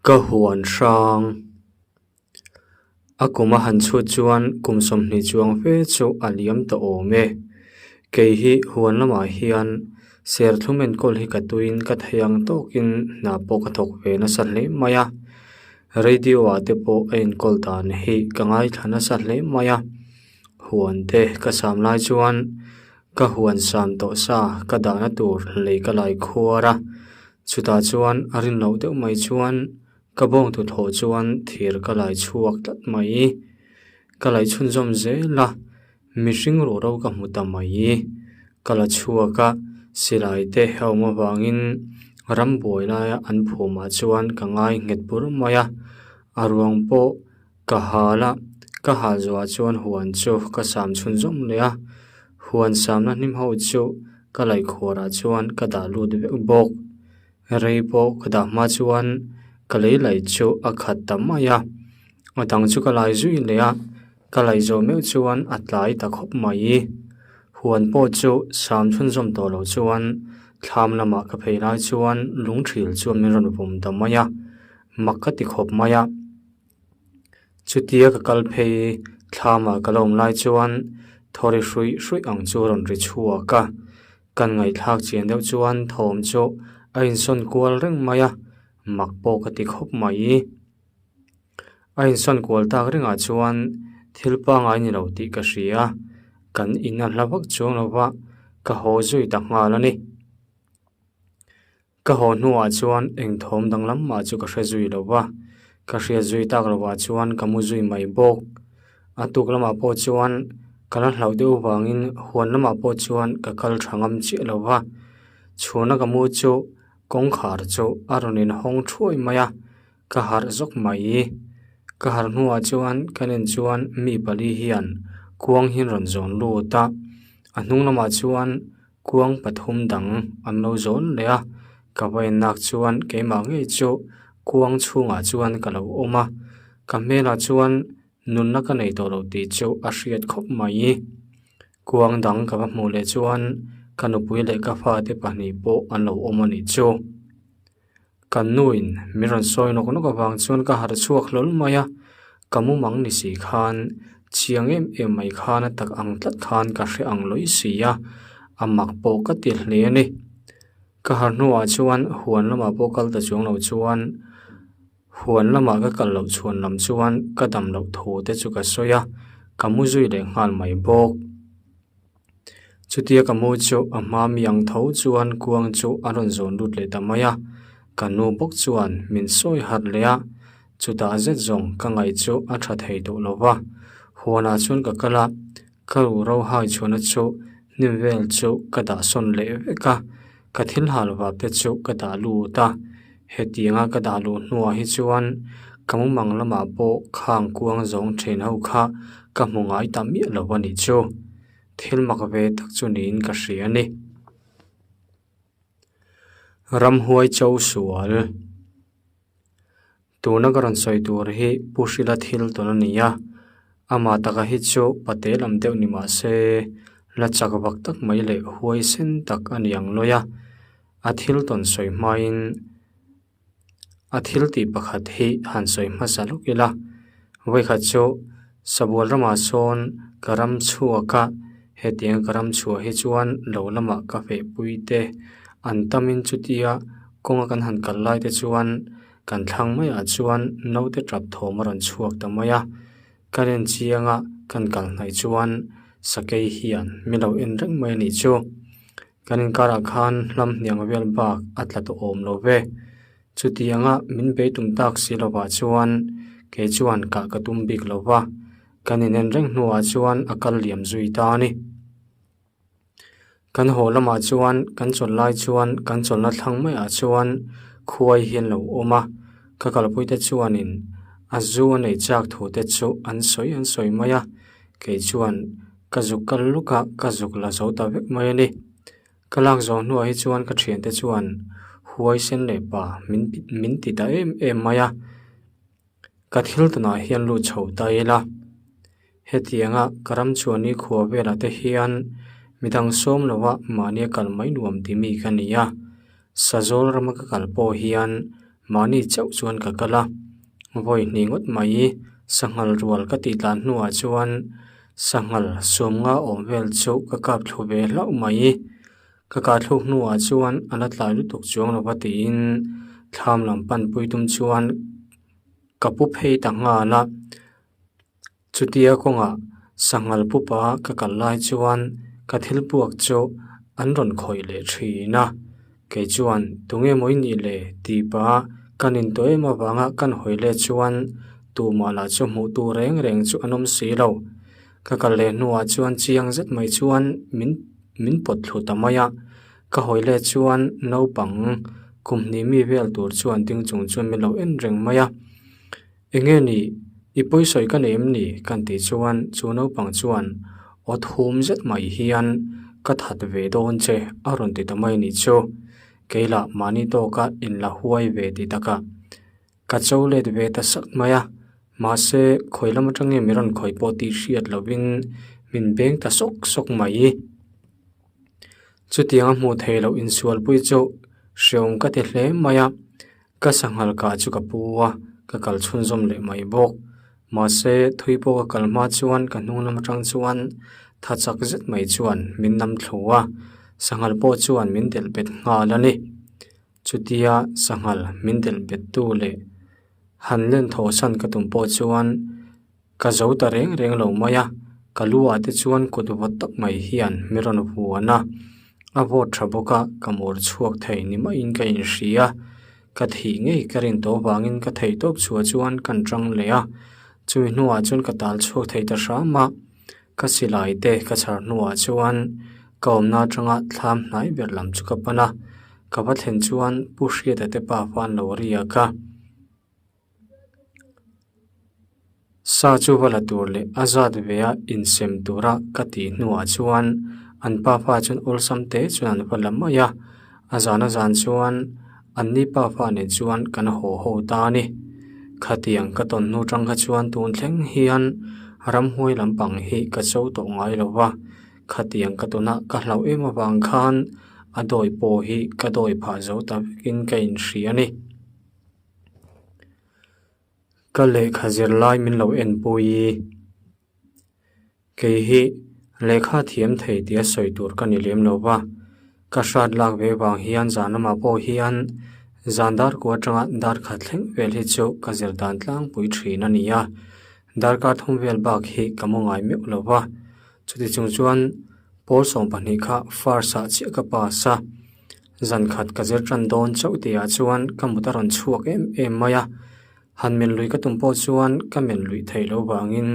Ka huan hrang. A kum a han chhut chuan kum 20 chuang fe chu a liam ta awm e. Kei hi huan lamah hian serthlum enkawl hi ka tuiin ka thei ang tawkin hna pawh ka thawk ve nasa hle mai a. Radio ah te pawh a enkawl dan hi ka ngaithla nasa hle mai a. Huan te ka sam lai chuan ka huan sam tawh sa ka dahna tur lei ka lai khuar a. Chutah chuan a rin loh deuh mai chuan ka bawng tuthlawh chuan thir ka lai chhuak tlat mai. Ka laih chhunzawm zel a, mihring ruhro ka hmu ta mai. Ka la chhuak a, silai te a awm avangin ram buai laia an phumah chuan ka ngai nghet bur mai a. A ruang pawh ka hal a, ka hal zawhah chuan huan chu ka sam chhunzawm leh a. Huan samna hnim ho chu ka laihkhuarah chuan ka dah lut vek bawk. Rei pawh ka dah hma chuan ka lei laih chu a khat ta mai a, a dang chu ka lai zui leh a, ka laih zawh meuh chuan a tlai ta khawp mai. Huan pawh chu sam chhunzawm tawh loh chuan thlam lamah ka phei lai chuan lungthil chuan min rawn vawm ta mai a, mak ka ti khawp mai a. Chutia ka kal phei thlamah ka lo awm lai chuan thawri hruih hruih ang chu a rawn ri chhuak a, kan ngaihthlak chian deuh chuan thawm chu a insawn kual reng mai a, mak pawh ka ti khawp mai. A insawn kual tak rengah chuan thil pangngai ni lo tih ka hria, kan in a hla vak chuang lo va, ka haw zui ta nghal a ni. Ka haw hnuah chuan eng thawm danglam mah chu ka hre zui lo va, ka hriat zui tak lovah chuan ka mu zui mai bawk. A tuk lamah pawh chuan ka la hlauh deuh vangin huan lamah pawh chuan ka kal tha ngam chiah lo va, chhuna ka mu chu kawngkhar chu a rawn inhawng thuai mai a, ka harh zawk mai. Ka harh hnuah chuan ka nen chuan mi pali hian kuang hi an rawn zawn lut a, a hnung lamah chuan Kuang pathum dang an lo zawn leh a, ka va ennak chuan keimah ngei chu kuang chhungah chuan ka lo awm a, ka hmelah chuan nunna ka nei tawh lo tih chu a hriat khawp mai. Kuang dang ka va hmuh leh chuan ka nupui leh ka fate pahnih pawh an lo awm a nih chu. Kan nuin min rawn sawi nawk nawk avang chuan ka harh chhuak hlawl mai a, ka mumang ni si khan chiang em em mai khan a tak ang tlat khan ka hre ang lawih si a, a mak pawh ka ti hle a ni. Ka harh hnuah chuan huan lamah pawh kal ta chuang lo chuan huan lamah ka kal loh chhuan lam chuan ka dam loh thu te chu ka sawi a, ka mu zui leh nghal mai bawk. Chutia ka mu chu a hma mi ang tho chuan kuang chu a rawn zawn lut leh ta mai a, ka nu bawk chuan min sawi harh leh a, chutah zet zawng ka ngaih chu a tha thei tawh lo va, huanah chuan ka kal a, ka ruhro hai chhuahna chu hnim vel chu ka dah sawn leh vek a, ka thil hal vap te chu ka dah lut a, hetianga ka dah luh hnuah hi chuan ka mumang lamah pawh khang kuang zawng then ho kha ka hmu ngai ta miah lo a nih chu. Thil mak ve tak chu niin ka hria a ni. Ramhuai cho sual. Tuna ka rawn sawi tur hi Pu Hrila thil tawn a ni a, amah taka hi chu pate lam deuh ni mah se la chak vak tak mai leh huai sen tak a ni ang lawi a, a thil tawn sawi hmain a thil tih pakhat hi han sawi hmasa lawk ila, vawikhat chu Sabual ramah sawn ka ram chhuak a, hetiang ka ram chhuah hi chuan lo lamah ka fehpui te an tamin chutia kawnga kan han kal lai te chuan kan thlang maiah chuan naute tap thawm a rawn chhuak ta mai a, ka len chianga kan kal hnaih chuan sakei hian mi lo en reng mai a nih chu. Kan inkarah khan hlam hniang vel bak a tla tawh awm lo ve. Chutianga min bei tum tak si lovah chuan kei chuan kah ka tum bik lo va, kan inen reng hnuah chuan a kal liam zui ta a ni. Kan haw lamah chuan kan chawlh lai chuan kan chawlhna thlang maiah chuan khuai hi an lo awm a, ka kalpuite chuanin a zu a nei chak thu te chu an sawi an sawi mai a, kei chuan ka zuk kal lawk a, ka zuk la zo ta vek mai a ni. Ka lak zawh hnuah hi chuan ka thiante chuan huai sen leh pa min min ti ta em em mai a, ka thil tunah hian lut chho ta ila, hetianga ka ram chuan ni khua velah te hian midang sawm lova mahnia kal mai nuam ti mi ka ni a, Sazawl rama ka kal pawh hian. Mahni chauh chuan ka kal a, vawi hnih ngawt mai sanghal rual ka tih tlan hnuah chuan sanghal sawmnga awm vel chu ka kap thlu ve hlauh mai. Ka kah thluk hnuah chuan a la tlai lutuk chuang lova tiin thlam lam panpui tum chuan ka pu phei ta nghal a. Chutia kawngah sanghal pupa ka kal lai chuan ka thil puak chu an rawn khawih leh thin a, kei chuan tunge maw i nih le tih pah kan intawh em avanga kan hawi let chuan tumah lah chu hmuh tur reng reng chu an awm si lo. Ka kal leh hnuah chuan chiang zet mai chuan min min pawt thlu ta mai a, ka hawi let chuan naupang kum hnih mi vel tur chuan ding chung chuan min lo en reng mai a. Enge ni, i pawisawi ka nei em ni? kan tih chuan chu naupang chuan aw thum zet mai hian ka that ve dawn che a rawn ti ta mai ni chu. Kei lah mahni tawka inla huai ve ti taka ka cho let ve ta sak mai a, mahse khawi lam atang nge mi rawn khawi pawh tih hriat lovin min beng ta sawk sawk mai. Chutiang a hmuh theih loh insualpui chu hreawm ka ti hle mai a. Ka sanghal kah chu ka pu a, ka kal chhunzawm leh mai bawk. Mahse, thui pawh ka kal hma chuan ka hnung lam atang chuan tha chak zet mai chuan min nam thlu a, sanghal pawh chuan min delh bet nghal a ni. Chutia sanghal min delh bet tu leh han len thawhsan ka tum pawh chuan Ka zo ta reng reng lo mai a, ka lu ah te chuan kut vawt tak mai hian mi rawn vuan a, a vawt tha bawk a, ka mur chhuak thei ni maiin ka inhria. Ka thih ngei ka rin tawh vangin ka thei tawp chhuah chuan kan tang leh a, chumi hnuah chuan ka tal chhuak thei ta hram a, ka silai te ka chhar hnuah chuan ka awmna atanga thlam hnai ber lam chu ka pan a, ka va thlen chuan Pu Hriata te pa khan lo riak a. Sa chu va la tur leh a zat ve a insem tura ka tih hnuah chuan an pafa chuan awlsam te chuan an va la mai a, a zan a zan chuan anni pafa nen chuan kan haw ho ta a ni. Khatiang ka tawn hnu tang kha chuan tun thleng hian ramhuai lampang hi ka cho tawh ngai lo va, khatiang ka tawn a ka hlauh em avang khan a dawi pawh hi ka dawi phah zo ta vekin ka inhria a ni. Ka lehkha zir lai min lo en pui. Kei hi lehkha thiam thei tia sawi tur ka ni lem lo va, ka hrat lak ve vang hian zan lamah pawh hian zan dar kua atanga dar khat thleng vel hi chu ka zir dan tlangpui thin a ni a, darkar thum vel bak hi ka mu ngai meuh lo va, chuti chung chuan pawl 12 kha first ah chiah ka pass a. Zan khat ka zir tan dawn chauh tihah chuan ka mut a rawn chhuak em em mai a, han men lui ka tum pawh chuan ka men luih theih loh vangin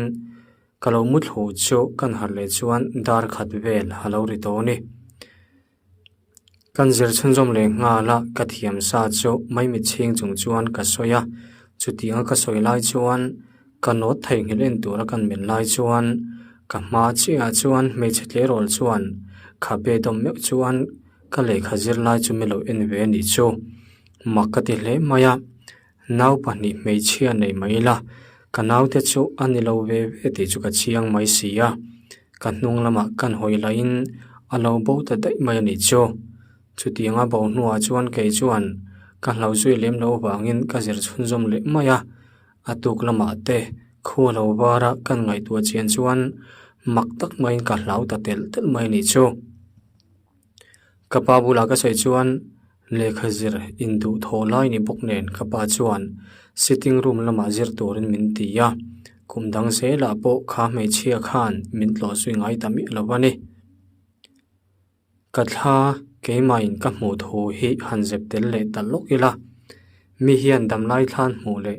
ka lo mu thlu chu kan harh leh chuan dar khat vel a lo ri tawh a ni. Kan zir chhunzawm leh nghal a, ka thiam sa chu maimit chhing chung chuan ka sawi a, chutianga ka sawi lai chuan ka nawt theihnghilh en tura kan men lai chuan ka hma chiahah chuan hmeichhe tleirawl chuan khabe dawm meuh chuan Ka lehkha zir lai chu mi lo en ve a nih chu. Mak ka ti hle mai a, nau pahnih hmeichhia nei mai ila, ka naute chu a ni lo ve ve tih chu ka chiang mai si a. Ka hnung lamah kan hawi laiin a lo bo ta daih mai a nih chu. Chutianga bo hnuah chuan kei chuan ka hlo zui lem loh vangin ka zir chhunzawm leh mai a, a tuk lamah te khua lo vara kan ngaihtuah chian chuan mak tak maiin ka hlau ta telh telh mai a nih chu. Ka pa bulah ka sawi chuan lehkha zir induh thaw lai ni bawk nen ka pa chuan sitting room lamah zir turin min ti a, kum dang zelah pawh kha hmeichhia khan min tlawh zui ngai ta miah lo a ni. Ka thla keimahin ka hmuh thu hi han zep tel leh ta lawk ila, mi hian damlai thlan hmuh leh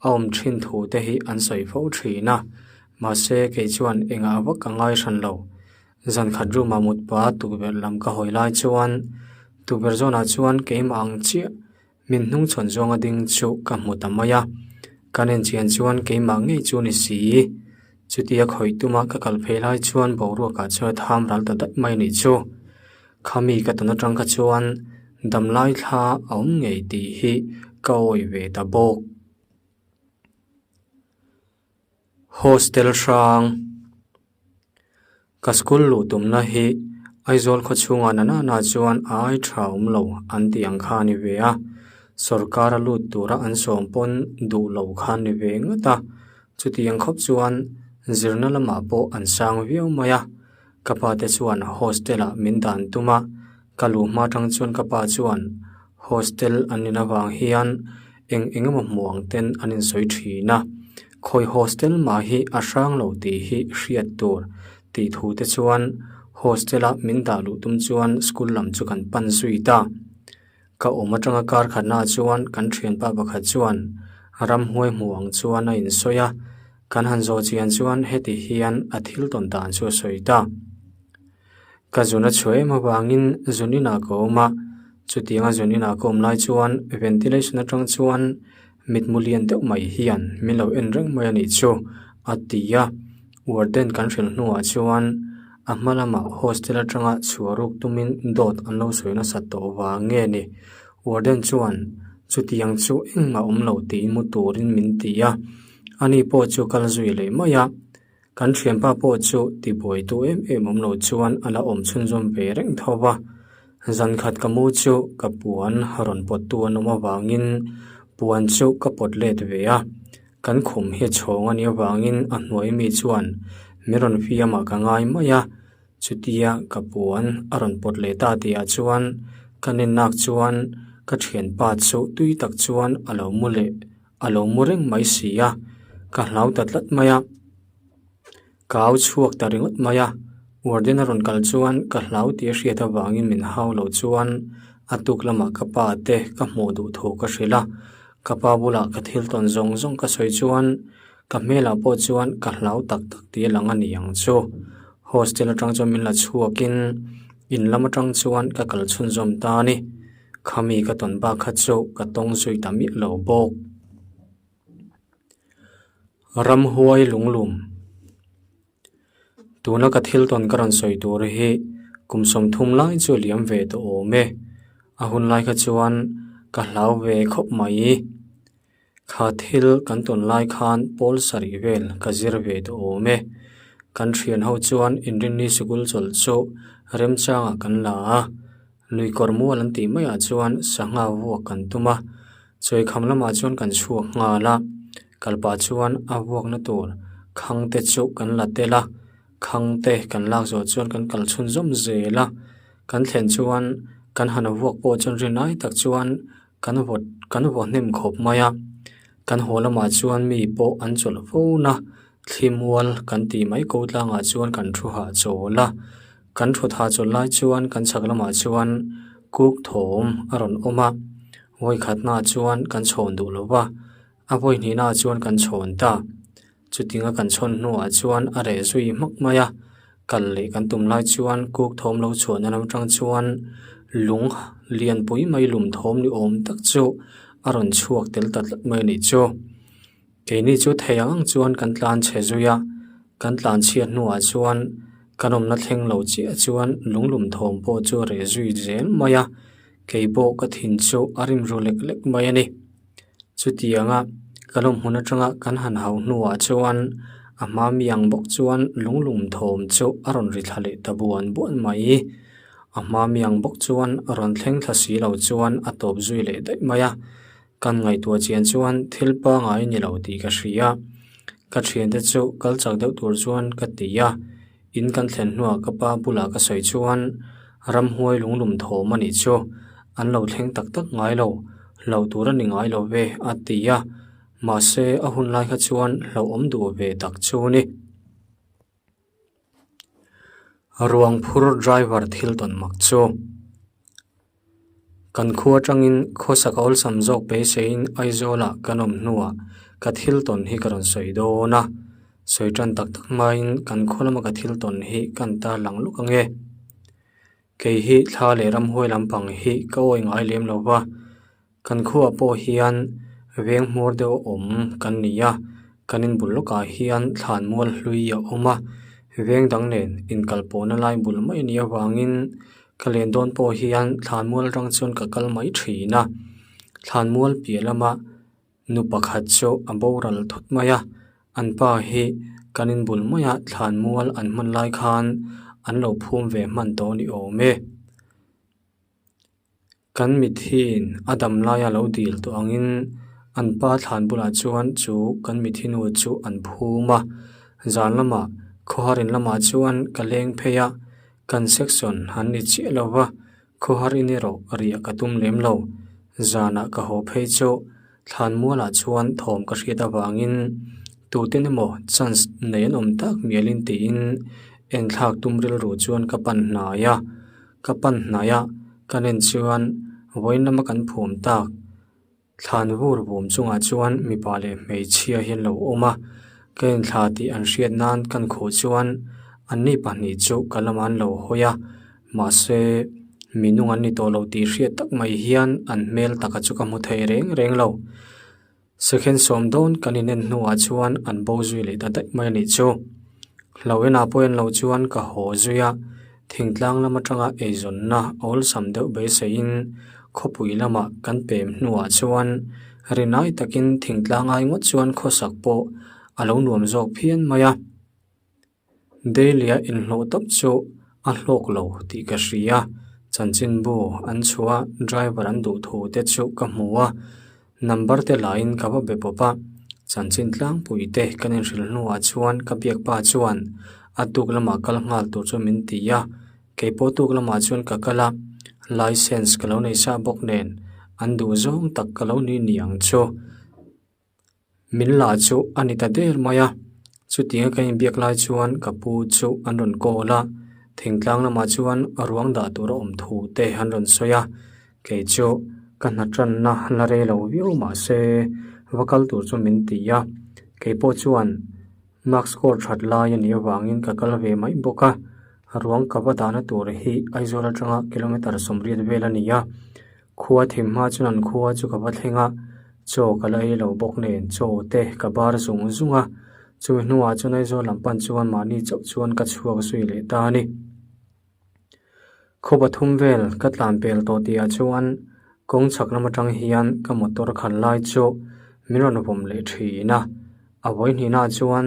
a awm thin thu te hi an sawi fo thin a, mahse kei chuan engah vak ka ngai hran lo. Zan khat room ah mut pah tukverh lam ka hawi lai chuan tukverh zawnah chuan keimah ang chiah min hnung chhawn zawnga ding chu ka hmu ta mai a, kan enchian chuan keimah ngei chu ni si. Chutia khawih tuma ka kal phei lai chuan boruak ah chuan a tham ral ta daih mai anih chu. Khami ka tawn atang kha chuan damlai thla a awm ngei tih hi ka awi ve ta bawk. Hostel hrang Ka school luh tumna hi Aizawl khaw chhungah na nana chuan a ai tha awm lo an tih ang kha a ni ve a. Sorkara lut tura an sawm pawn duh lo kha ni ve ngat a, chutiang khawp chuan zirna lamah pawh an sang viau mai a. Ka pa te chuan hostel ah min dan tum a, ka luh hma tang chuan ka pa chuan hostel an in avang hian eng eng emaw hmuh ang ten an insawi thin a, khawi hostel mah hi a hrang lo tih hi hriat tur tih thu te chuan hostel a min dah luh tum chuan school lam chu kan pan zui ta. Ka awm atanga kar khatnaah chuan kan thianpa pakhat chuan ramhuai hmuh ang chuan a insawi a, kan han zawh chian chuan heti hian a thil tawn dan chu a sawi ta. Ka zun a chhuah em avangin zun inah ka awm a, chutianga zun inah ka awm lai chuan ventilation atang chuan mitmu lian deuh mai hian min lo en reng mai a nih chu a ti a, warden kan hrilh hnuah chuan a hma lamah hostel atanga chhuah ruk tumin dawt an lo sawi nasat tawh vang nge ni warden chuan chutiang chu engmah awm lo tiin mu turin min ti a, ani pawh chu kal zui leh mai a. Kan thianpa pawh chu tibuaitu em em awm lo chuan a la awm chhunzawm ve reng tho va, zan khat ka mu chu ka puan rawn pawttu an awm avangin puan chu ka pawt let ve a, kan khum hi a chhawng a nih avangin a hnuai mi chuan min rawn fiamah ka ngai mai a, chutia ka puan a rawn pawt leh ta tihah chuan ka nennak chuan ka thianpa chu tui tak chuan a lo mu leh. A lo mu reng mai si a, ka hlau ta tlat mai a, ka au chhuak ta ringawt mai a, warden a rawn kal chuan ka hlau tih a hriat avangin min hau loh chuan a tuk lamah ka pa te ka hmuh duh thu ka hrilh a, ka pa bulah ka thil tawn zawng zawng ka sawi chuan ka hmelah pawh chuan ka hlau tak tak tih a lang a ni ang chu. Hostel atang chuan min la chhuakin in lam atang chuan ka kal chhunzawm ta a ni. Khami ka tawn bak kha chu ka tawng zui ta miah lo bawk. Ramhuai lunglum Tuna ka thil tawn ka rawn sawi tur hi kum 30 lai chu a liam ve tawh awm e. A hun lai kha chuan ka hlau ve khawp mai. Kha thil kan tawn lai khan pawl sarih vel ka zir ve tawh awm e. Kan thian ho chuan inrinni sikul chawlh chu remchangah kan la a. Lui kawr mual an tih maiah chuan sangha vuak kan tum a, chawikham lamah chuan kan chhuak nghal a, kalpah chuan a vuakna tur khang te chu kan la tel a, khang te kan lak zawh chuan kan kal chhunzawm zel a, kan thlen chuan kan han vuak pawh chuan rinai tak chuan kan vaw kan vaw hnem khawp mai a, kan haw lamah chuan mi pawh an chawlh fo na, thli mual kan tih mai ko tlangah chuan kan thu hahchawl a. Kan thut hahchawl lai chuan kan chhak lamah chuan kuk thawm a rawn awm a, vawi khatnaah chuan kan chhawn duh lo va, a vawi hnihnaah chuan kan chhawn ta. Chutinga kan chhawn hnuah chuan a reh zui hmak mai a, kal leh kan tum lai chuan kuk thawm lo chhuahna lam atang chuan lung lianpui mai lum thawm ni awm tak chu a rawn chhuak tel ta tlat mai a nih chu. Keini chu thei ang ang chuan kan tlan chhe zui a, kan tlan chhiat hnuah chuan kan awmna thleng lo chiah chuan lunglum thawm pawh chu a reh zui zel mai a, kei pawh ka thin chu a rim ru lek lek mai a ni. Chutianga kan awm hmun atanga kan han hau hnuah chuan a hma mi ang bawk chuan lunglum thawm chu a rawn ri thla leh ta buan buan mai. A hma mi ang bawk chuan rawn thleng thla si lo chuan a tawp zui leh daih mai a. Kan ngaihtuah chian chuan thil pangai ni lo tih ka hria. Ka thiante chu kal chak deuh tur chuan ka ti a, in kan thlen hnuah ka pa bulah ka sawi chuan ramhuai lunglum thawm a nih chu, an lo thleng tak tak ngai lo, hlauh tur a ni ngai lo ve a ti a, mahse a hun lai kha chuan hlauhawm duh ve tak chu ni. Ruang phur driver thil tawn mak chu. Kan khua atangin khawsak awlsam zawk beiseiin Aizawlah kan awm hnuah ka thil tawn hi ka rawn sawi dawn a, sawi tan tak tak hmain kan khaw lama ka thil tawn hi kan tarlang luk ang e. Kei hi thla leh ramhuai lampang hi ka awi ngai lem lo va, Kan khuaah pawh hian veng hmawr deuh a awm kan ni a, kan inbul lawkah hian thlan mual hlui a awm a, veng dang nen inkal pawhna lai bul mai a nih avangin ka len dawn pawh hian thlan mual atang chuan ka kal mai thin a, thlan mual piah lama nu pakhat chu a boral thut mai a, an pa hi kan inbul maia thlan mual an hman lai khan an lo phum ve hman tawh a ni awm e. Kan mithiin a dam laia lo dil tawh angin an pa thlan bulah chuan chu kan mithi nu chu an phum a. Zan lamah khawhar in lamah chuan ka leng phei a, kan section an ni chiah lo va, khawhar in erawh riah ka tum lem lo. Zanah ka haw phei chu thlan mualah chuan thawm ka hriat avangin tuten emaw chance nei an awm tak mialin tiin enthlak tum rilru chuan ka pan hnai a. Ka pan hnai a, ka nen chuan vawiin lama kan phum tak thlan vur vum chungah chuan mipa leh hmeichhia hi an lo awm a, ka inthla tih an hriat nan kan khuh chuan anni pahnih chu ka lamah an lo hawi a, mahse mi nung an ni tawh lo tih hriat tak mai hian an hmel taka chu ka hmu thei reng reng lo. Second sawm dawn kan inen hnuah chuan an bo zui leh ta daih mai a nih chu. Hlo enah pawh en lo chuan ka haw zui a, thingtlang lam atanga eizawnna awlsam deuh beiseiin khawpui lamah kan pem hnuah chuan rinai takin thingtlang ai ngawt chuan khawsak pawh a lo nuam zawk phian mai a. Daily-a inhlawh tawp chu a hlawk lo tih ka hria, chanchinbu an chhuah a, driver an duh thu te chu ka hmu a, number te laiin ka va be pawp a, chanchin tlangpui te kan inhrilh hnuah chuan ka biak pa chuan a tuk lamah kal nghal tur chu min ti a, keipawh tuk lamah chuan ka kal a, licence ka lo nei sa bawk nen an duh zawng tak ka lo ni ni ang chu. Min la chu a ni ta der mai a, chutianga ka inbiak lai chuan ka pu chu an rawn call a, thingtlang lamah chuan ruang dah tur a awm thu te an rawn sawi a, kei chu ka hna tanna la rei lo viau mah se va kal tur chu min ti a, kei pawh chuan mark score that lai a nih avangin ka kal ve mai bawk a, ruang ka va dahna tur hi Aizawl atanga kilometre 80 vel a ni a. Khua thim hma chuan an khua chu ka va thleng a, chaw ka la ei lo bawk nen chaw te ka bar zung zung a, chumi hnuah chuan Aizawl lam pan chuan mahni chauh chuan ka chhuak zui leh ta a ni. Khaw pathum vel ka tlan pel tawh tihah chuan kawng chhak lam atang hian ka motor khalh lai chu min rawn vawm leh thin a, a vawihnihnaah chuan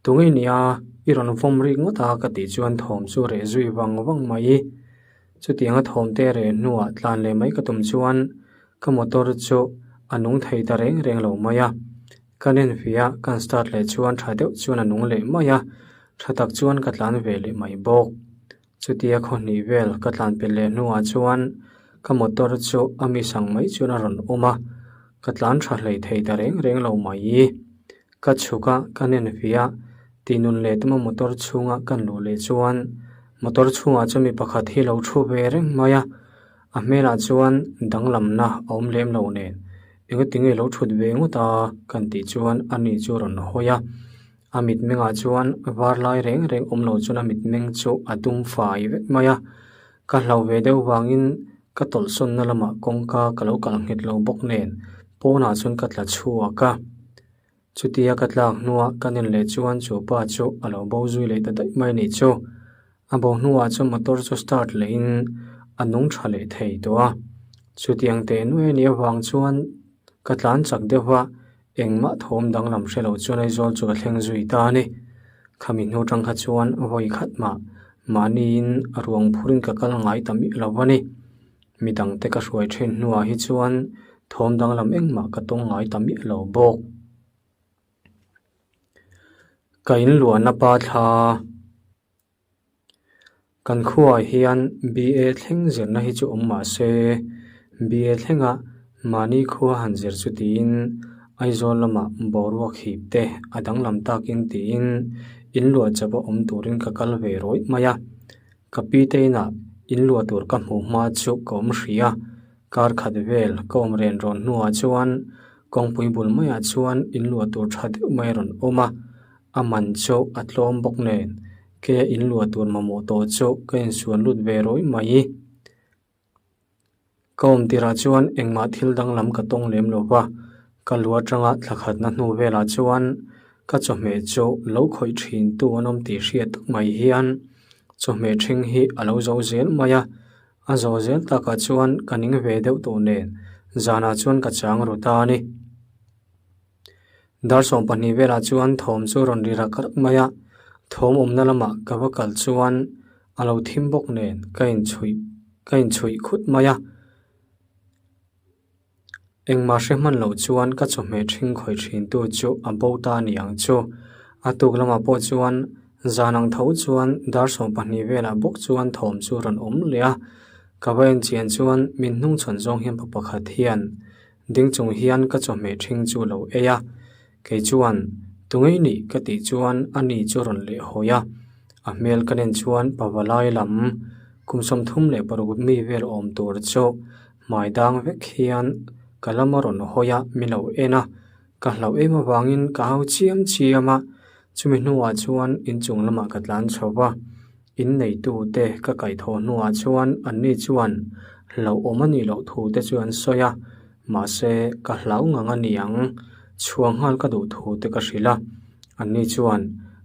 tunge nia i rawn vawm rik ngawt a ka tih chuan thawm chu reh zui vang vang mai. Chutianga thawmte reh hnuah tlan leh mai ka tum chuan ka motor chu a nung thei ta reng reng lo mai a. Ka nenfia kan start leh chuan tha deuh chuan a nung leh mai a, tha tak chuan ka tlan ve leh mai bawk. Chutia khaw hnih vel ka tlan pel leh hnuah chuan ka motor chu a mi sang mai chuan a rawn awm a, ka tlan tha hlei thei ta reng reng lo mai. Ka chhuk a, ka nenfia Tihnun leh tuma motor chhunga kan luh leh chuan motor chhungah chuan mi pakhat hi lo thu ve reng mai a, a hmelah chuan danglamna a awm lem lo nen engatinge lo thut ve ngawt a kan tih chuan ani chu a rawn hawi a, a mitmengah chuan var lai reng reng awm lo chuan a mitmeng chu a dum fai vek mai a, ka hlauh ve deuh vangin ka tawlhsawnna lamah kawngka ka lo kalh nghet lo bawk nen pawnah chuan ka tla chhuak a. Chutia ka tlak hnuah ka nen leh chuan chu pa chu a lo bo zui leh ta daih mai a nih chu. A bo hnuah chuan motor chu start lehin a nung tha leh thei tawh a. Chutiang teh nuai a nih avang chuan ka tlan chak deuh a, engmah thawm danglam hre lo chuan Aizawl chu ka thleng zui ta a ni. Khami hnu tang kha chuan vawi khat mah mahniin ruang phurin ka kal ngai ta miah lo a ni. Mi dangte ka hruai thin hnuah hi chuan thawm danglam engmah ka tawng ngai ta miah lo bawk. Ka inluahna pa thla kan khuaah hian BA thleng zirna hi chu awm mah se BA thlenga mahni khua han zir chu tiin Aizawl lamah boruak hip te a danglam takin tiin inluah chauh a awm turin ka kal ve rawih mai a. Ka pi te inah inluah tur ka hmuh hma chu ka awm hrih a, kar khat vel ka awm ren rawn hnuah chuan kawngpui bul maiah chuan inluah tur tha deuh mai a rawn awm a, a man chu a tlawm bawk nen keia inluah tur mamawh tawh chu ka insuan lut ve rawih mai. Ka awm tirah chuan engmah thil danglam ka tawng lem lo va, ka lu atanga thla khatna hnu velah chuan ka chawhmeh chu lo khawih thin tu an awm tih hriat tak mai hian chawhmeh ṭhing hi a lo zo zel mai a, a zo zel takah chuan ka ning ve deuh tawh nen zanah chuan ka chang ru ta a ni. Dar 12 velah chuan thawm chu rawn ri rak rak mai a, thawm awmna lamah ka va kal chuan a lo thim bawk nen ka inchhuih ka inchhuih khut mai a. Engmah hre hman loh chuan ka chawhmeh ṭhing khawih ṭhintu chu a bo ta a ni ang chu. A tuk lamah pawh chuan zan ang tho chuan dar 12 velah bawk chuan thawm chu rawn awm leh a. Ka va en chian chuan min hnungchhawn zawng hian pa pakhat hian ding chung hian ka chawhmeh ṭhing chu lo ei a. Kei chuan, Tungei nih ka tih chuan a ni chu rawn leh hawi a. A hmel ka nen chuan pavalai lam kum 36 mi vel awm tur chu hmai dang vek hian ka lam a rawn hawi a, min lo en a. Ka hlauh em avangin ka hau chiam chiam a, chumi hnuah chuan inchung lamah ka tlan chho va. Inneitute ka kaihthawh hnuah chuan anni chuan hlauhawm a nih loh thu te chu an sawi a, mahse ka hlau ngang a ni ang, chhuah nghal ka duh thu te ka hrilh a. Anni chuan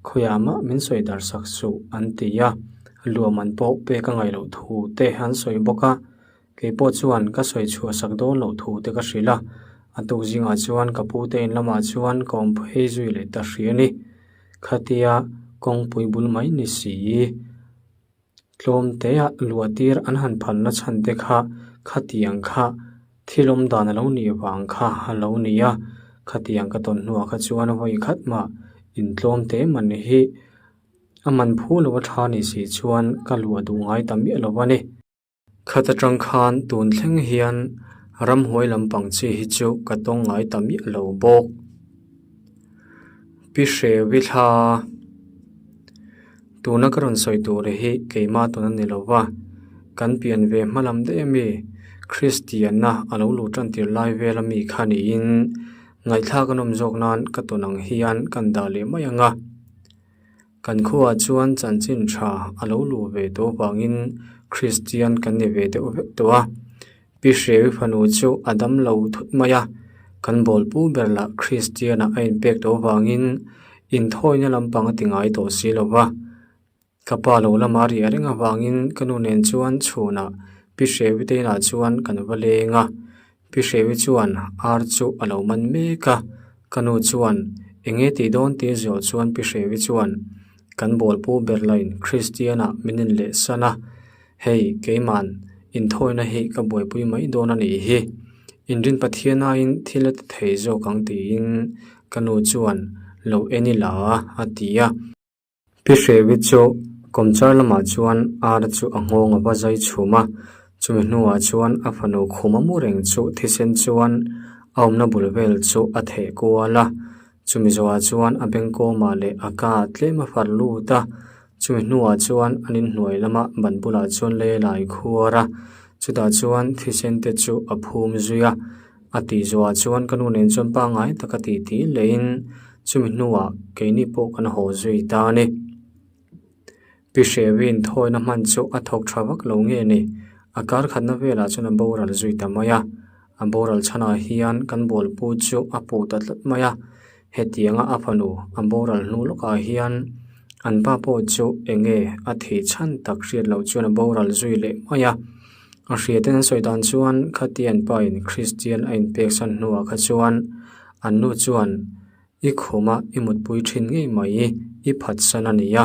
khawiah mah min sawi dar sak suh an ti a, luahman pawh pek a ngaih loh thu te an sawi bawk a. Kei pawh chuan ka sawi chhuah sak dawn loh thu te ka hrilh a, a tuk zingah chuan ka pu te in lamah chuan ka awm phei zui leh ta hri a ni. Khatia kawngpui bul mai ni si, tlawm teah luah tir an han phalna chhan te kha khatiang kha thil awm dan a lo nih vang kha a lo ni a, khatiang ka tawn hnuah kha chuan vawi khat mah intlawm te man hi a man phu lo a tha ni si chuan ka luah duh ngai ta miah lo a ni. Khat atang khan tun thleng hian ramhuai lampang chi hi chu ka tawng ngai ta miah lo bawk. Pi Hrewi thla tuna ka rawn sawi tur hi keimah tun a ni lo va, kan pian ve hma lam daih ami Kristianna a lo luh tan tir lai vel ami kha niin ngaihthlak a nawm zawk nan ka tawn ang hian kan dah leh mai ang a. Kan khuaah chuan chanchin tha a lo luh ve tawh vangin Kristian kan ni ve deuh vek tawh a. Pi Hrewi fanu chu a dam lo thut mai a, kan bawlpu ber lah Kristianah a inpek tawh vangin inthawina lampang a ti ngai tawh si lo va. Ka pa lo lama riah reng avangin ka nu nen chuan chhunah Pi Hrewi te inah chuan kan va leng a. Pi Hrewi chuan ar chu a lo man mek a, ka nu chuan eng nge tih dawn tih zawh chuan Pi Hrewi chuan kan bawlpu ber lain Kristianah min in leh san a, hei keima'n inthawina hi ka buaipui mai dawn a nih hi, inrin Pathian aiin thil a ti thei zawk ang tiin ka nu chuan lo en ila a ti a. Pi Hrewi chu kawmchar lamah chuan ar chu a nghawng a va zai chhum a, chumi hnuah chuan a fanu khum a mu reng chu thisen chuan a awmna bul vel chu a theh kual a, chumi zawhah chuan a bengkawmah leh a ka tlem a far lut a, chumi hnuah chuan an inhnuai lama ban bulah chuan lei a lai khuar a, chutah chuan thisen te chu a phum zui a. A tih zawhah chuan ka nu nen chuan pangngai taka tih tih lehin chumi hnuah keini pawh kan haw zui ta a ni. Pi Hrewin thawina hman chu a thawk tha vak lo nge ni, a kar khatna velah chuan a boral zui ta mai a. A boral chhanah hian kan bawlpu chu a puh ta tlat mai a, hetianga a fanu a boral hnu lawkah hian an pa pawh chu eng nge a thih chhan tak hriat loh chuan a boral zui leh mai a. A hriatin an sawi dan chuan khatian pain Kristian a inpeksan hnuah kha chuan an nu chuan i khuma i mutpui thin ngei mai i phatsan a ni a,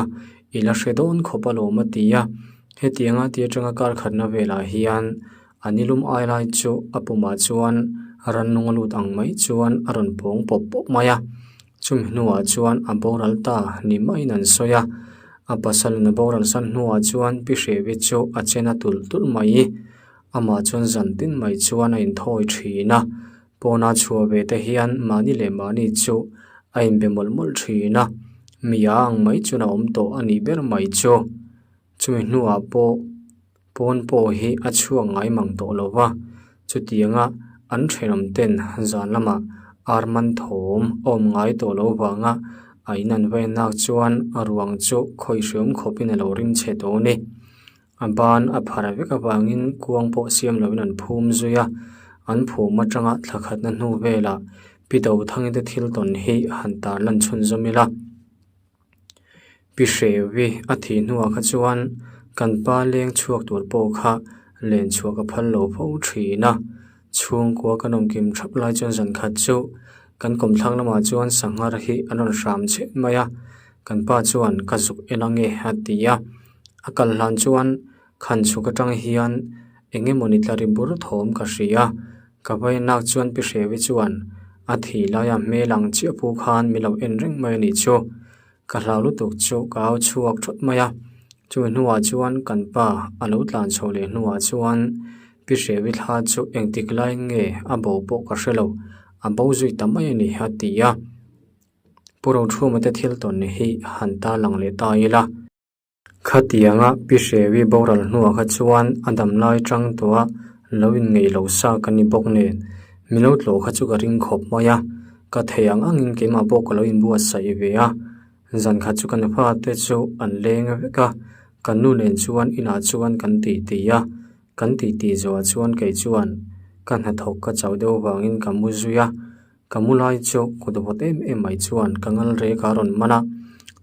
i la hre dawn khawp alawm a ti a. Hetianga ti atanga kar khatna velah hian a nilum ai lai chu a pumah chuan rannung a lut ang mai chuan a rawn pawng pawp pawp mai a. Chumi hnuah chuan a boral ta ni maiin an sawi a. A pasalin a boral san hnuah chuan Pi Hrevi chu a chen a tulh tulh mai. Amah chuan zan tin mai chuan a inthawi thin a, pawna chhuah ve te hian mahni leh mahni chu a inbe mawlh mawlh thin a, mi a ang mai chuan a awm tawh a nih ber mai chu. Chumi hnuah pawh pawn pawh hi a chhuak ngai mang tawh lo va, chutianga an thenawm ten zan lamah ar man thawm a awm ngai tawh lo vanga a in an va en ak chuan a ruang chu khawi hriam khawpin a lo rim chhe tawh a ni. A ban a phar vek avangin kuang pawh siam loin an phum zui a, an phum atanga thla khatna hnu velah Pi Dothangite te thil tawn hi han tarlan chhunzawm ila. Pi Hrewi a thih hnuah kha chuan kan pa leng chhuak tur pawh kha len chhuah ka phal lo fo thin a. Chhungkua kan awm kim thap lai chuan zan khat chu kan kawmthlang lamah chuan sanghar hi an rawn hram chhet mai a, kan pa chuan ka zuk en ange a ti a. A kal hlan chuan khan chhuk atang hian eng emawni tla ri bur thawm ka hria. Ka va en lak chuan Pi Hrevi chuan a thih laia hmel ang chiah pu khan min lo en reng mai a nih chu. Ka hlau lutuk chu ka au chhuak thawt mai a. Chu hnuah chuan kan pa a lo tlan chho leh hnuah chuan Pi Hrevi thla chu engtik laiin nge a bo pawh ka hre lo, a bo zui ta mai a ni a ti a. Pu Rothuma te thil tawn hi han tarlang leh ta ila. Khatianga Pi Hrevi boral hnuah kha chuan a dam lai tang tawh a, lo inngeih lo sa ka ni bawk nen, mi lo tlawh kha chu ka ring khawp mai a, ka thei ang angin keimah pawh ka lo inbuatsaih ve a. Zan khat chu kan fate chu an leng vek a, kan nu nen chuan inah chuan kan titi a, kan titi zawhah chuan kei chuan ka hnathawk ka chauh deuh vangin ka mu zui a. Ka mu lai chu kut vawt em em mai chuan ka ngal rek a rawn man a,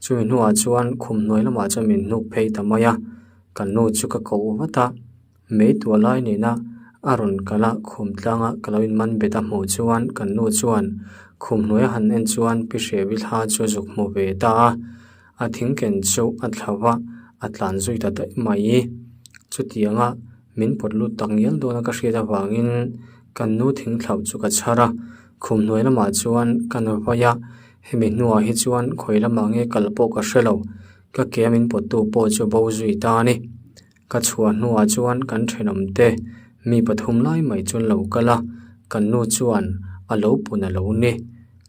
chumi hnuah chuan khum hnuai lamah chuan min hnuk phei ta mai a, ka nu chu ka koh vat a, mei tuah lai nena a rawn kal a, khum tlanga ka lo inman bet a hmuh chuan kan nu chuan khum hnuai a han en chuan Pi Hrevi thla chu a zuk hmu ve ta a, a thingken chu a thla va, a tlan zui ta daih mai. Chutianga min pawt lut tak ngial dawn a ka hriat avangin Kan nu thing thlauh chu ka chhar a, khum hnuai lamah chuan ka nu vai a, hemi hnuah hi chuan khawi lamah nge kal pawh ka hre lo, ka ke a min pawttu pawh chu bo zui ta a ni. Ka chhuah hnuah chuan kan thenawm te mi pathum lai mai chuan lo kal a, kan nu chuan a lo pun a lo ni.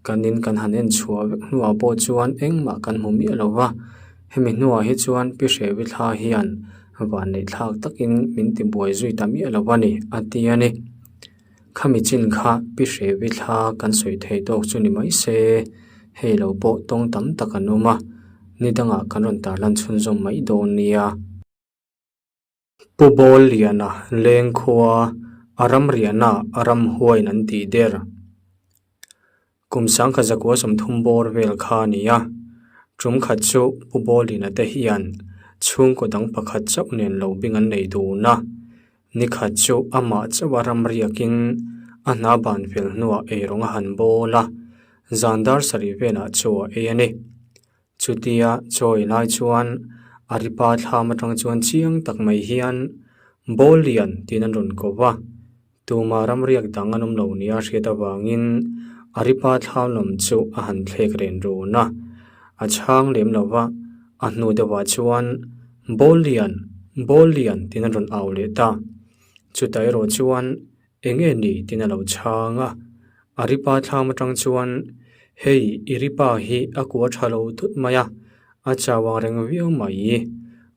Kan in kan han en chhuah vek hnuah pawh chuan engmah kan hmu miah lo va, hemi hnuah hi chuan Pi Hrevi thla hian Vanneih thlak takin min ti buai zui ta miah lo a ni, a ti a ni. Khami chin kha Pi Hrevi thla kan sawi thei tawk chu ni mai se, hei lo pawh tawng tam tak an awm a, ni dangah kan rawn tarlan chhunzawm mai dawn nia. Pu Bawl Liana leng khua a ramriahna a ramhuain an tih der. Kum sangkhat zakua 30 bawr vel kha a ni a, tum khat chu Pu Bawlina te hian chhungkaw dang pakhat chauh nen lo bing an nei dun a, ni khat chu amah chauha ram riakin a hna ban fel hnuah eirawng a han bawl a, zan dar sarih velah chaw a ei a ni. Chutia chawi lai chuan a ripa thlam atang chuan chiang tak mai hian Bawllian tiin an rawn ko va. Tuma ramriak dang an awm lo nia hriat avangin a ripa thlam lam chu a han thlek ren run a. A chhang lem lo va, a hnu deuhah chuan Bawllian! Bawllian! tiin an rawn au leh ta. Chutah erawh chuan Eng nge ni tiin a lo chhang a, a ripa thlam atang chuan hei i ripa hi a kua tha lo thut mai a, a chau ang reng viau mai.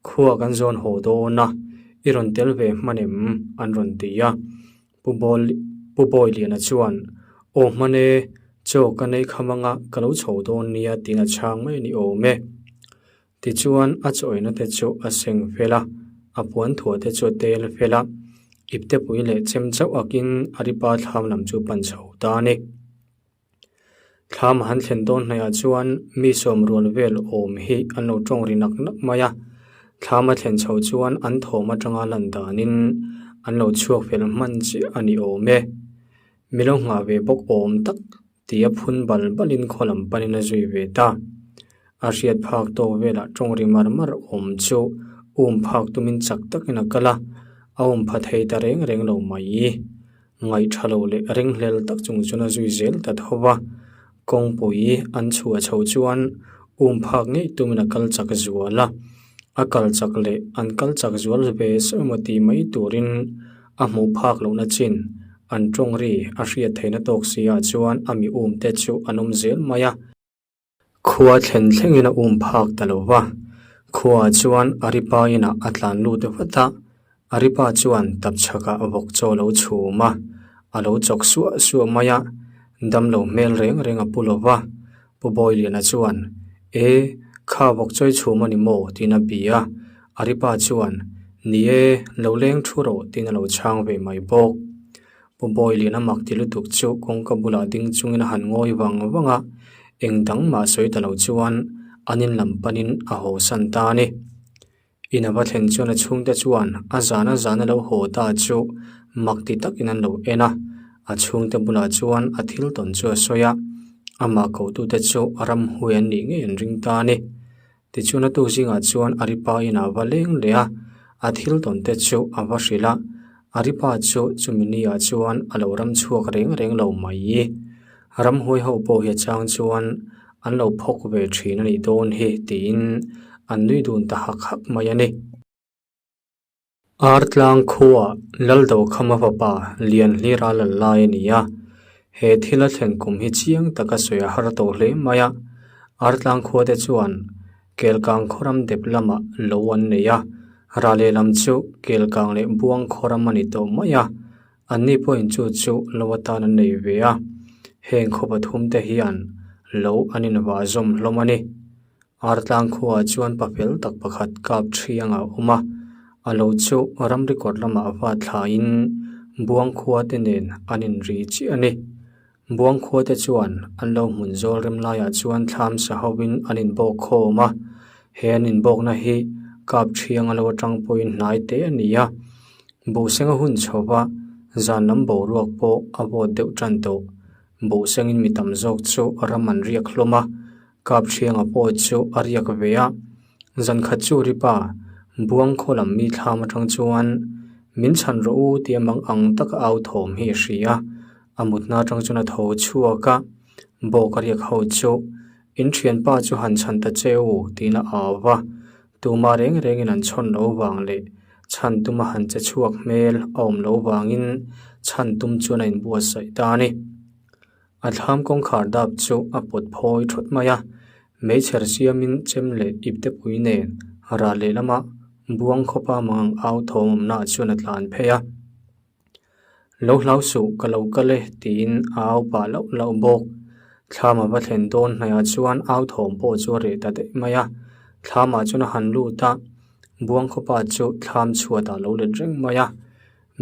Khua kan zawn haw dawn a, i rawn tel ve hman em? an rawn ti a. Pu Bawl Pu Bawiliana chuan aw hman e, chaw ka nei kham anga ka lo chho dawn nia tiin a chhang mai a ni awm e. Tichuan a chawina te chu a seng fel a, a puan thuah te chu a tel fel a, iptepui leh chem chauh akin a ripa thlam lam chu pan chho ta a ni. Thlam a han thlen dawn hnaihah chuan mi sawm rual vel awm hi an lo tawng ri nak nak mai a, thlam a thlen chho chuan an thawm atanga lan danin an lo chhuak fel hman chiah a ni awm e. Mi lo nghah ve bawk awm tak Ti a phun bal balin khaw lam panin a zui ve ta. A hriat phak tawk velah tawng ri mar mar awm chu um phak tumin chak takin a kal a, a um pha thei ta reng reng lo mai. Ngaih tha lo leh ringhlel tak chung chuan a zui zel ta tho va, kawngpui an chhuah chho chuan um phak ngei tumin a kal chak zual a, a kal chak leh an kal chak zual ve sawi maw tih mai turin A hmuh phak lohna chin, an tawng ri a hriat theihna tawk si ah chuan a mi um te chu an awm zel mai a. Khua thlen thlengin a um phak ta lo va, khuaah chuan Aripa inah a tlan lut vat a, Aripa chuan tapchhakah vawk chaw a lo chhum a, a lo chawk suah suah mai a, damlo hmel reng reng a pu lo va, Pu Bawiliana chuan, E, kha vawk chawi chhum a ni maw? tiin a bi a. Aripa chuan, Ni e, lo leng thu rawh tiin a lo chhang ve mai bawk. Pu Bawiliana mak ti lutuk chu kawngka bulah ding chungin a han ngawi vang vang a, eng dang mah sawi ta lo chuan an in lam panin a haw san ta a ni. In a va thlen chuan a chhungte chuan a zana zana lo haw ta chu mak ti takin an lo en a, a chhungte bulah chuan a thil tawn chu a sawi a, amah kohtute chu ramhui an nih ngei an ring ta a ni. Tichuan a tuk zingah chuan a ripa inah a va leng leh a, a thil tawn te chu a va hrilh a, Aripa chu chumi ni-ah chuan a lo ram chhuak reng reng lo mai. Ramhuai ho pawh hi a chang chuan an lo phawk ve thin a nih dawn hi tiin an nui dun ta hak hak mai a ni. Artlang khuaa Laldokhama fapa Lianhlira lal lai a ni a, he thil a thlen kum hi chiang taka sawi a har tawh hle mai a. Artlang khua te chuan Kelkang khawram dep lamah lo an nei a, ra lehlam chu Kelkang leh Buang khawram a ni tawh mai a, anni pawhin chu chu lo atan an nei ve a. Heng khaw pathum te hian lo an invah zawm hlawm a ni. Artlang khuaah chuan pa fel tak pakhat kap thiang a awm a, a lo chu ramri kawt lamah va thlaiin Buang khua te nen an inri chiah a ni. Buang khua te chuan an lo hmun zawl rem laiah chuan thlam sa hovin an inbawk khawm a, he an inbawkna hi kap thiang a lo atang pawhin hnai te a ni a. Buhsenga hun chhova zan lam boruak pawh a vawt deuh tan tawh. Buhsengin mi tam zawk chu ram an riak hlawm a, Kapthianga pawh chu a riak ve a, zan khat chu Ripa, Buang khaw lam mi thlam atang chuan min chhan rawh u tia mang ang taka au thawm hi a hria a, a mutna atang chuan a tho chhuak a, bawk a riak ho chu in thianpa chu han chhan ta che u tiin a au va, tumah reng rengin an chhawn lo vang leh chhan tuma han che chhuak hmel a awm lo vangin chhan tum chuan a inbuatsaih ta a ni. A thlam kawngkhar dap chu a pawt phawi thawt mai a, meichher siamin chem leh ipte pui nen rah lehlama buang khawpa mangang au thawm awmnaah chuan a tlan phei a. Lo hlau suh ka lo kal e tiin a au pah lauh lauh bawk. Thlam a va thlen dawn hnaihah chuan au thawm pawh chu a reh ta daih mai a, thlamah chuan a han lut a, buang khawpa chu thlam chhuatah a lo let reng mai a.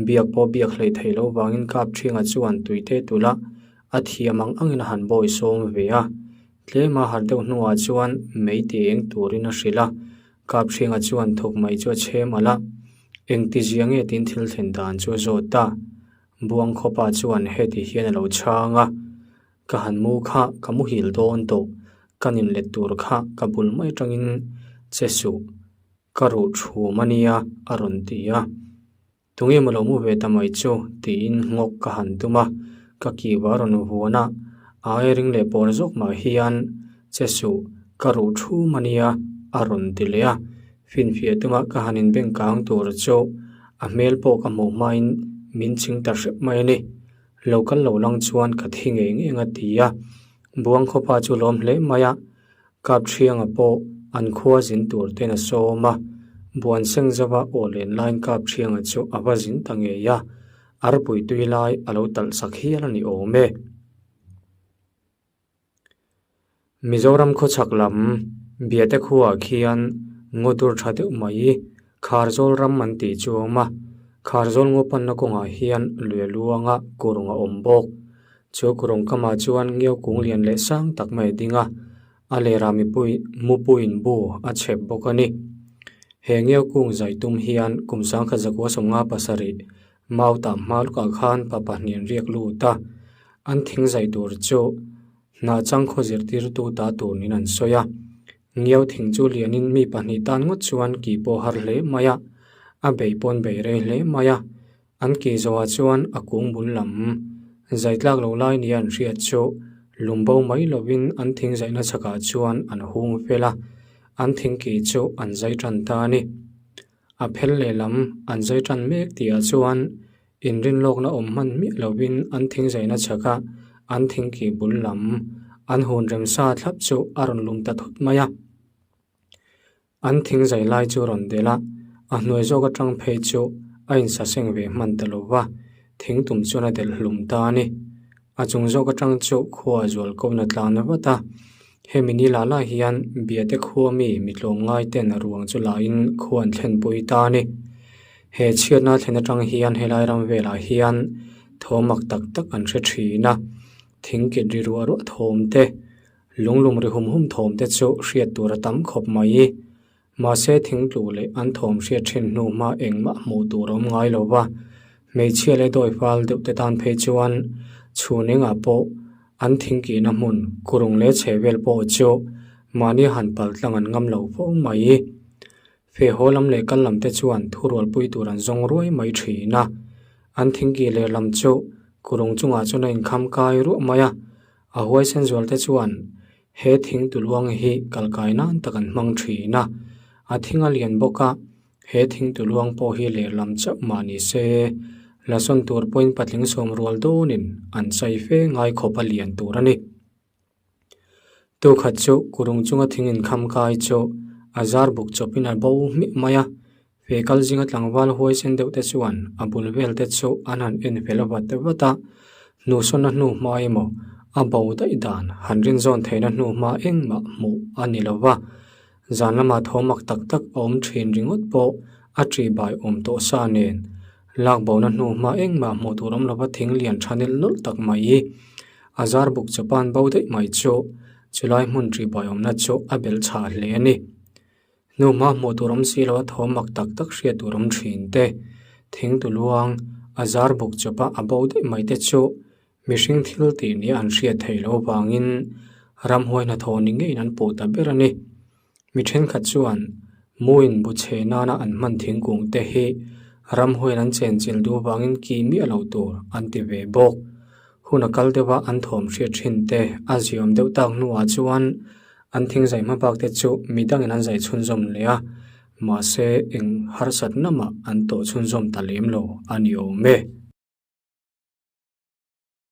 Biak pawh biak hlei thei lo vangin Kapṭhinga chuan tuite tula a thiam ang angin a han bawi sawm ve a. Tlema harh deuh hnuah chuan mei ti eng turin a hrilh a. Kapṭhinga chuan thawk mai chu a chhem alh a. Engti zia nge tiin thil thlen dan chu a zawt ta. Buang khawpa chuan heti hian a lo chhang a. Ka han mu kha ka muhil dawn tawh. Ka ninlet tur kha ka bul mai atangin che suh. Ka ruh thum a nia a rawn ti a. Tunge maw lo mu ve ta mai chu tiin nghawk ka han tum a, ka kiu a rawn vuan a, a airing leh pawl zawk mah hian che suh ka ruh thum a nia a rawn ti leh a. Finfiah tuma ka han inbeng kang tur chu a hmel pawh ka hmuh hmain min ching ta hrep mai a ni. Lo kal lo lang chuan ka thi ngei ngei ang a ti a. Buang khawpa chu lawm hle mai a. Kapṭhianga pawh an khua zin tur ten a sawm a, buan seng zova aw len laiin Kapṭhianga chu a va zin ta ngei a, arpui tui lai a lo talh sak hial a ni awm e. Mizoram khawchhak lam Biate khuaah khian ngaw dur tha deuh mai Kharzawl ram an tih chu a awm a, Kharzawl ngaw panna kawngah hian lui a luang a, kurung a awm bawk. Chu kurung kamah chuan ngiau kung lian leh sang tak mai a ding a, a lerah mipui mupuiin bu a chhep bawk a ni. He ngiau kung zai tum hian kum sangkhat zakua sawmnga pasarih Mauta hma lukah khan pa pahnih an riak lut a, an thing zai tur chu hnah changkhaw zirtirtu ta tur niin an sawi a. Ngiau thing chu lianin mi pahnih tan ngawt chuan ki pawh har hle mai a, a bei pawn bei rei hle mai a. An ki zawhah chuan a kung bul lam zai tlak lo lai nia an hriat chu lum bo mai lovin an thing zaihna chhakah chuan an hung fel a, an thing ki chu an zai tan ta a ni. A phel lehlam an zai tan mek tihah chuan inrinlawkna awm hman miah lovin an thing zaihna chhaka an thing ki bul lam an hun remsa thlap chu a rawn lum ta thut mai a. An thing zai lai chu rawn delh a, a hnuai zawk atang phei chu a insaseng ve hman ta lo va, thing tum chuan a delh hlum ta a ni. A chung zawk atang chu khua a zual ko in a tlan vat a, hemi ni lah lah hian Biate khua mi mi tlawmngai ten a ruang chu lahin khua an thlenpui ta a ni. He chhiatna thlen atang hian helai ram velah hian thawm mak tak tak an hre thin a, thing kit ri ruah ruah thawm te, Lunglum ri hum hum thawm te chu hriat tur a tam khawp mai. Mahse thingtlu leh an thawm hriat thin hnu hma engmah hmuh tur a awm ngai lo va, hmeichhia leh dawi fal deuh te tan phei chuan chhun engah pawh an thingkihna hmun kurung leh chhe vel pawh chu mahni han pal tlang an ngam lo fo mai. Fehhaw lam leh kal lam te chuan thurualpui tur an zawng ruai mai thin a. An thingki lehlam chu kurung chungah chuan a inkham kai ruah mai a, a huaisen zual te chuan he thing tuluang hi kalkai nan tak an hmang thin a, a thing a lian bawk a, he thing tuluang pawh hi lehlam chauh mah ni se, lasawn tur pawhin patling sawm rual dawnin an chai fe ngai khawp a lian tur a ni. Tukhat chu kurung chunga thing inkham kai chu a zar buk chawpin a bo hmiah mai a, fe kal zinga tlangval huaisen deuh te chuan a bul vel te chu an han en fel vat vat a, hnuhsawnna hnu hma emaw a bo daih dan han rinzawn theihna hnu hma engmah hmuh a ni lo va, zan lamah thaw mak tak tak a awm thin ringawt pawh a ṭihbai awm tawh sa nen lak bona hnu hma engmah hmuh tur awm lova thing lian tha nelh nawlh tak mai. A zar buk chupan bo daih mai chu chulai hmun ṭihbuai awmna chu a belh chhah hle a ni. Hnuhma hmuh tur awm si lo a thaw mak tak tak hriat tur awm ṭhin te, thing tuluang a zar buk chupa a bo daih mai te chu mihring thil tih nia an hriat theih loh avangin ramhuai hnathawh ni ngeiin an puh ta ber a ni. Mi thenkhat chuan muin bu chhe nana an hman thingkung te hi ramhuaiin an chenchilh duh avangin ki miah lo tur an ti ve bawk. Hun a kal deuha an thawm hriat thin te a ziawm deuh tak hnuah chuan an thing zai hma bak te chu midangin an zai chhunzawm leh a, mahse eng harsatna mah an tawh chhunzawm ta lem lo a ni awm e.